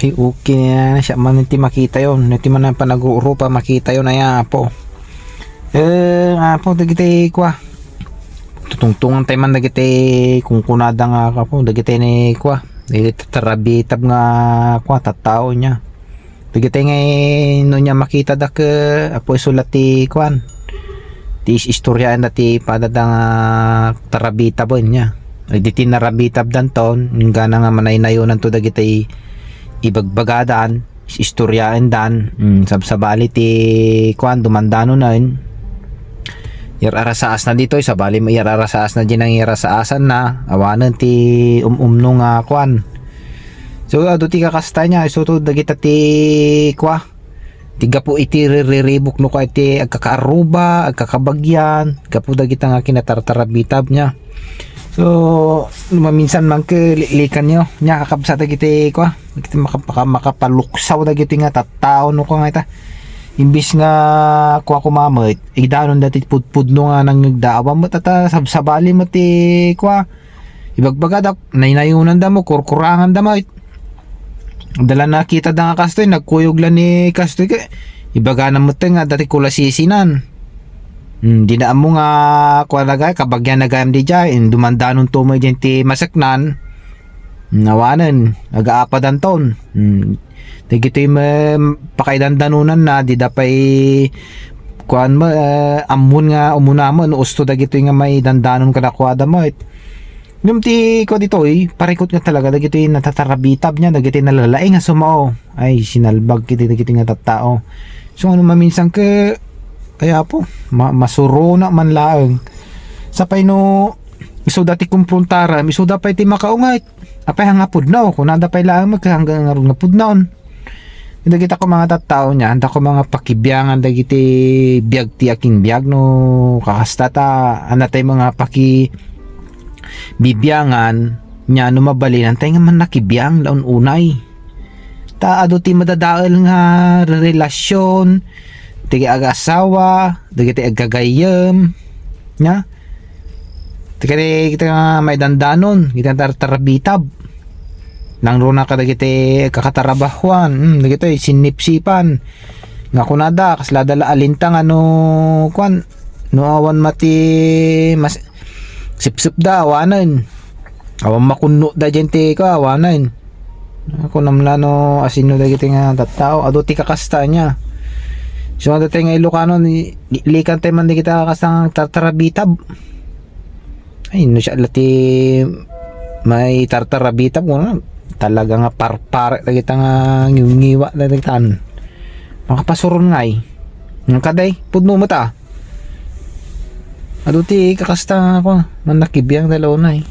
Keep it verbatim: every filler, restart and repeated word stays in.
Ay, okay na yan. Siya man ti makita yon. Iti man ang panagrurupa, makita yon. Ay, apo. Eh, apo, dagiti kua. Tutungtungan tayo man dagiti kunkunada nga, apo, dagiti ni kua. Dagiti tarabitab nga kua, tattao niya. Dagiti nga no niya makita dak, apo, isulat ti kuan. Ti is-, istoryaen da ti padada nga tarabitab niya. Ay, di ti narabitab danton, inggana nga manaynayonan to dagiti ibagbagadan, is-, istoryaen dan, mm, sabsabali ti kuan, dumandanonen. Iyar-arasaas na ditoy, sabali mo iyar-arasaas na di nang iyarasaasan na, awanen ti um-umno nga kuan. So, adu ti kakasta niya, isu to dagita ti kua, ti gapu iti ririribuk no kua iti agkakaarruba, agkakabagyan, gapu dagita nga kinatartarabitab niya. So, maminsan man ke liklikan nyo, nya kakabsat dagiti kua, dagiti maka-, maka-, makapaluksaw dagiti nga tattao no kua nga ita. Imbis nga kua kumamet, idanon dati pudpudno nga nangngegda, awan met ata sabsabali met ti kua. Ibagbagadak, naynayonanda mo, kurkuranganda mo. Dala nakita da nga kastoy, nagkuyog la ni kastoy ke. Ibagana met nga dati kulasisinan. Hmm, di na ammo nga kuan na gay, kabagyan na gayam di jay, indumandanon to mo diyan ti maseknan. Nawanen, agaapadan ton. Hmm. Dagitoy me-, pakaidandanonan na, di da pay kuan mo, eh, ammon nga umuna mo, no usto dagitoy nga maidandanon kadakuada mo. Ngem ti kua ditoy, parikut nga talaga dagitoy natatarabitab niya, dagitoy nalalaing nga sumao. Ay, sinalbag kiti dagitoy nga tattao. So, ano maminsan ke, ay apo, ma-, masurona man laeng. Sapay no, isuda ti kumprontaram, isuda pay ti makaungay. Apay nga pudno, kunada pay laeng met, hanggang ngarud nga pudnon. Dagita ko mga tattao niya, anda ko mga pakibiangan dagiti biag ti aking biag no kakasta ta, anda tay mga paki bibiangan niya no mabalin, antay nga man nakibiang laun unay. Ta adu ti madadael nga relasyon, ti agasawa, dagiti agagayyem, nya? Ti kadi kita nga maidandanon, kita tartarabitab. Nangruna kadagiti kakatarabahuan, hmm, dagitoy sinnipsipan. Nga kunada, kasla da la alintang ano, kuan, no awan mati mas sipsip da, awanen. Awan makunno da dyan ti, ko, awanen. Ako namla no asino dagiti nga tattao, adu ti kakasta niya. So, adu ti nga Ilocano, ni-, likan tayo man di kita kakasta nga tartarabitab. Ay, no siya la ti may tartarabitab, kuno, talaga nga parpare dagita nga ngiw-ngiwa dagita. Makapasuron ngay. Nga kaday, pudno mo ta. Adu ti kakasta nga ako, man nakibiang da la unay.